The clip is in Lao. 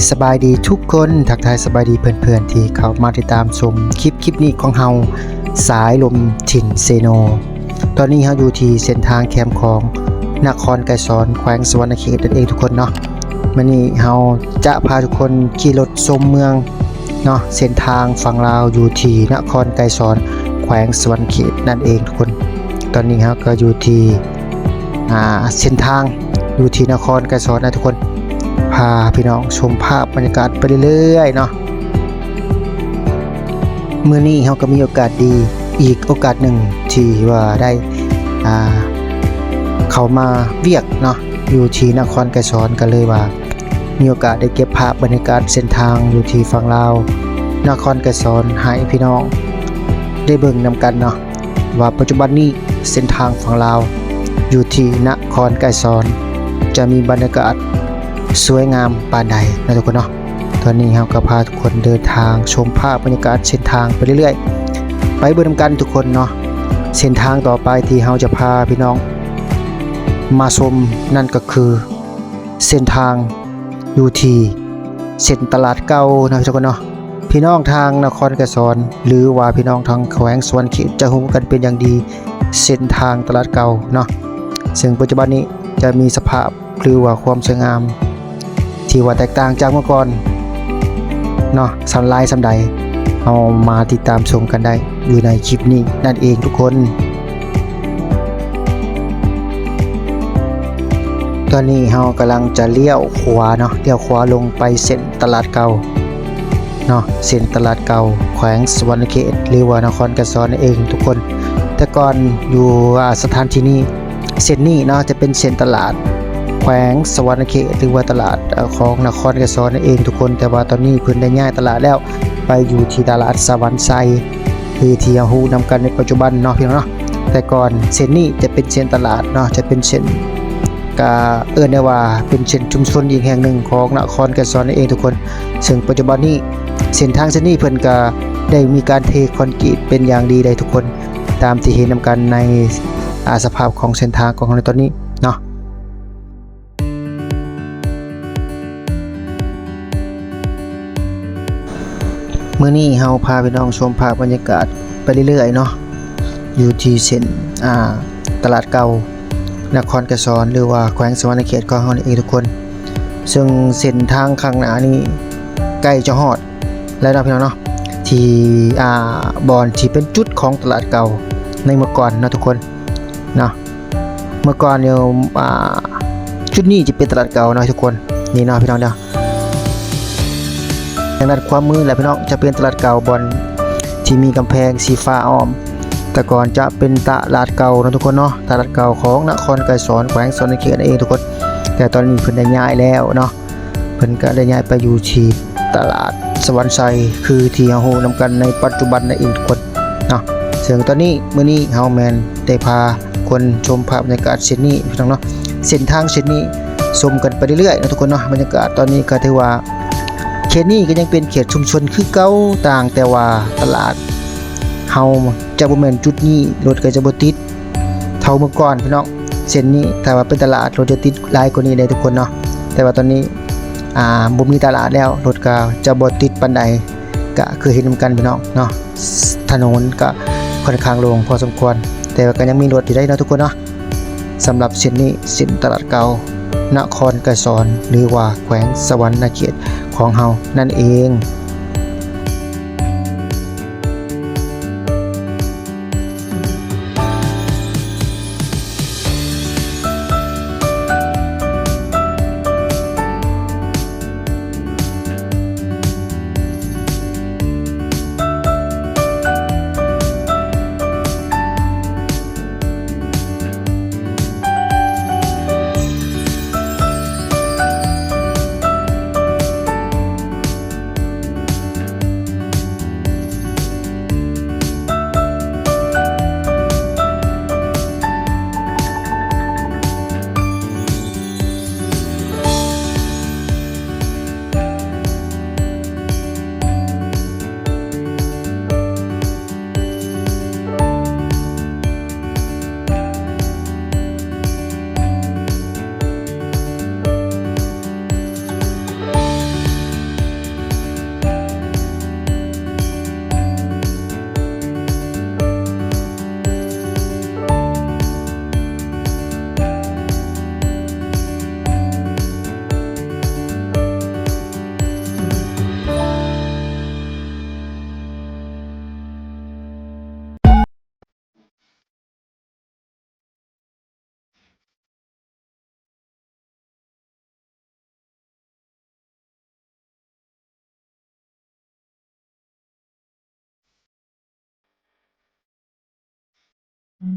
ສະບາຍດີທຸກຄົນ, ທັກທາຍສະບາຍດີເພື່ອນໆທີ່ເຂົ້າມາຕິດຕາມຊົມຄລິບ, ຄລິບນີ້ຂອງເຮົາ ສາຍລົມຖິ່ນເຊໂນ. ຕອນນີ້ເຮົາຢູ່ທີ່ເສັ້ນທາງແຄມຂອງນະຄອນໄກສອນ ແຂວງສະຫວັນນະເຂດນັ້ນເອງທຸກຄົນເນາະ. ມື້ນີ້ເຮົາຈະພາທຸກຄົນຂີ່ລົດຊົມເມືອງເນາະ, ເສັ້ນທາງຝັ່ງລາວຢູ່ທີ່ນະຄອນໄກສອນ ແຂວງສະຫວັນນະເຂດນັ້ນເອງທຸກຄົນ. ຕອນນີ້ເຮົາກໍຢູ່ທີ່ ອ່າ ເສັ້ນທາງຢູ່ທີ່ນະຄອນໄກສອນນະທຸກຄົນ, ພາພີ່ນ້ອງຊົມພາບບັນຍາກາດໄປເລື້ອຍໆເນາະ. ມື້ນີ້ເຮົາກໍມີໂອກາດດີອີກໂອກາດໜຶ່ງທີ່ວ່າໄດ້ ອ່າ ເຂົ້າມາວຽກເນາະ ຢູ່ທີ່ນະຄອນໄກສອນ, ກໍເລີຍວ່າມີໂອກາດໄດ້ເກັບພາບບັນຍາກາດເສັ້ນທາງຢູ່ທີ່ຝັ່ງລາວ ນະຄອນໄກສອນ ໃຫ້ພີ່ນ້ອງໄດ້ເບິ່ງນຳກັນເນາະ. ວ່າປັດຈຸບັນນີ້ເສັ້ນທາງຝັ່ງລາວຢູ່ທີ່ນະຄອນໄກສອນ ຈະມີບັນຍາກາດສວຍງາມປານໃດນະທຸກຄົນເນາະ. ຕອນນີ້ເຮົາກໍພາທຸກຄົນເດີນທາງຊົມພາບບັນຍາກາດເສັ້ນທາງໄປເລື້ອຍໆ, ໄປເບິ່ງນຳກັນທຸກຄົນເນາະ. ເສັ້ນທາງຕໍ່ໄປທີ່ເຮົາຈະພາພີ່ນ້ອງມາຊົມນັ້ນກໍຄື ເສັ້ນທາງຢູ່ທີ່ເສັ້ນຕະຫຼາດເກົ່າເນາະທຸກຄົນເນາະ. ພີ່ນ້ອງທາງນະຄອນໄກສອນ ຫຼືວ່າພີ່ນ້ອງທາງແຂວງສະຫວັນນະເຂດຈະຮູ້ກັນເປັນຢ່າງດີ ເສັ້ນທາງຕະຫຼາດເກົ່າເນາະ, ເຊິ່ງປັດຈຸບັນນີ້ຈະມີສະພາບ ຫຼືວ່າຄວາມສວຍງາມທີ່ວ່າແຕກຕ່າງຈາກເມື່ອກ່ອນເນາະ ສ່ຳຫຼາຍສ່ຳໃດ, ເຮົາມາຕິດຕາມຊົມກັນໄດ້ຢູ່ໃນຄລິບນີ້ນັ້ນເອງທຸກຄົນ. ຕອນນີ້ເຮົາກຳລັງຈະລ້ຽວຂວາເນາະ, ລ້ຽວຂວາລົງໄປເສັ້ນຕະຫຼາດເກົ່າເນາະ, ເສັ້ນຕະຫຼາດເກົ່າແຂວງສະຫວັນນະເຂດ ຫຼືວ່ານະຄອນໄກສອນນັ້ນເອງທຸກຄົນ. ແຕ່ກ່ອນຢູ່ ອ່າ ສະຖານທີ່ນີ້ ເສັ້ນນີ້ເນາະ ຈະເປັນເສັ້ນຕະຫຼາດແຂວງສະຫວັນນະເຂດ ຫຼືວ່າຕະຫຼາດ ເອີ ຂອງນະຄອນໄກສອນນັ້ນເອງທຸກຄົນ, ແຕ່ວ່າຕອນນີ້ເພິ່ນໄດ້ຍ້າຍຕະຫຼາດແລ້ວ ໄປຢູ່ທີ່ຕະຫຼາດສະຫວັນໄຊ ຄືທີ່ເຮົາຮູ້ນຳກັນໃນປັດຈຸບັນເນາະ ພີ່ນ້ອງເນາະ. ແຕ່ກ່ອນເສັ້ນນີ້ຈະເປັນເສັ້ນຕະຫຼາດເນາະ, ຈະເປັນເສັ້ນ ກະເອີ້ນໄດ້ວ່າເປັນເສັ້ນຊຸມຊົນອີກແຫ່ງໜຶ່ງຂອງນະຄອນໄກສອນນັ້ນເອງທຸກຄົນ. ເຊິ່ງປັດຈຸບັນນີ້ເສັ້ນທາງເສັ້ນນີ້ເພິ່ນກະໄດ້ມີການເທຄອນກຣີດເປັນຢ່າງດີໄດ໋ທຸກຄົນ. ຕາມທີ່ເຫັນນຳກັນໃນ ອາ ສະພາບຂອງເສັ້ນທາງຂອງເຮົາໃນຕອນນີ້ເນາະ. ມື້ນີ້ເຮົາພາພີ່ນ້ອງຊົມພາບບັນຍາກາດໄປເລື້ອຍໆເນາະ, ຢູ່ທີ່ເສັ້ນ ອາ ຕະຫຼາດເກົ່ານະຄອນໄກສອນ ຫຼືວ່າແຂວງສະຫວັນນະເຂດຂອງເຮົານີ້ເອງທຸກຄົນ. ເຊິ່ງເສັ້ນທາງຂ້າງໜ້ານີ້ໃກ້ຈະຮອດ ແລ້ວເນາະ ພີ່ນ້ອງເນາະ ທີ່ ອ່າ ບ່ອນທີ່ເປັນຈຸດຂອງຕະຫຼາດເກົ່າໃນເມື່ອກ່ອນເນາະທຸກຄົນເນາະ. ເມື່ອກ່ອນຢູ່ ອ່າ ຈຸດນີ້ຈະເປັນຕະຫຼາດເກົ່າເນາະທຸກຄົນ, ນີ້ເນາະ ພີ່ນ້ອງເນາະ. ທາງດ້ານຂວາມືແຫຼະ ພີ່ນ້ອງ ຈະເປັນຕະຫຼາດເກົ່າ ບ່ອນທີ່ມີກຳແພງສີຟ້າອ້ອມ. ແຕ່ກ່ອນຈະເປັນຕະຫຼາດເກົ່າເນາະທຸກຄົນເນາະ, ຕະຫຼາດເກົ່າຂອງນະຄອນໄກສອນ ແຂວງສະຫວັນນະເຂດນັ້ນເອງທຸກຄົນ. ແຕ່ຕອນນີ້ເພິ່ນໄດ້ຍ້າຍແລ້ວເນາະ. ເພິ່ນກະໄດ້ຍ້າຍໄປຢູ່ທີ່ຕະຫຼາດສະຫວັນໄຊ ຄືທີ່ເຮົາຮູ້ນຳກັນໃນປັດຈຸບັນນັ້ນເອງທຸກຄົນເນາະ. ເຊິ່ງຕອນນີ້ ມື້ນີ້ເຮົາແມ່ນໄດ້ພາຄົນຊົມພາບບັນຍາກາດເສັ້ນນີ້ພີ່ນ້ອງເນາະ, ເສັ້ນທາງເສັ້ນນີ້ຊົມກັນໄປເລື້ອຍໆເນາະທຸກຄົນເນາະ. ບັນຍາກາດຕອນນີ້ກໍຖືວ່າ ເຂດນີ້ກໍຍັງເປັນເຂດຊຸມຊົນຄືເກົ່າ, ຕ່າງແຕ່ວ່າຕະຫຼາດເຮົາຈະບໍ່ແມ່ນຈຸດນີ້, ລົດກໍຈະບໍ່ຕິດ ເທົ່າເມື່ອກ່ອນພີ່ນ້ອງ. ເສັ້ນນີ້ຖ້າວ່າເປັນຕະຫຼາດ ລົດຈະຕິດຫຼາຍກວ່ານີ້ເດ້ທຸກຄົນເນາະ, ແຕ່ວ່າຕອນນີ້ ອ່າ ບໍ່ມີຕະຫຼາດແລ້ວ ລົດກໍຈະບໍ່ຕິດປານໃດ. ກະຄືເຫັນນຳກັນພີ່ນ້ອງເນາະ, ຖະໜົນກະຂ້ອນຂ້າງໂລ່ງພໍສົມຄວນ, ແຕ່ວ່າກໍຍັງມີລົດຢູ່ໄດ໋ເນາະທຸກຄົນເນາະ. ສຳລັບເສັ້ນນີ້ ເສັ້ນຕະຫຼາດເກົ່ານະຄອນໄກສອນ ຫຼືວ່າແຂວງສະຫວັນນະເຂດຂອງເຮົານັ້ນເອງ. ນ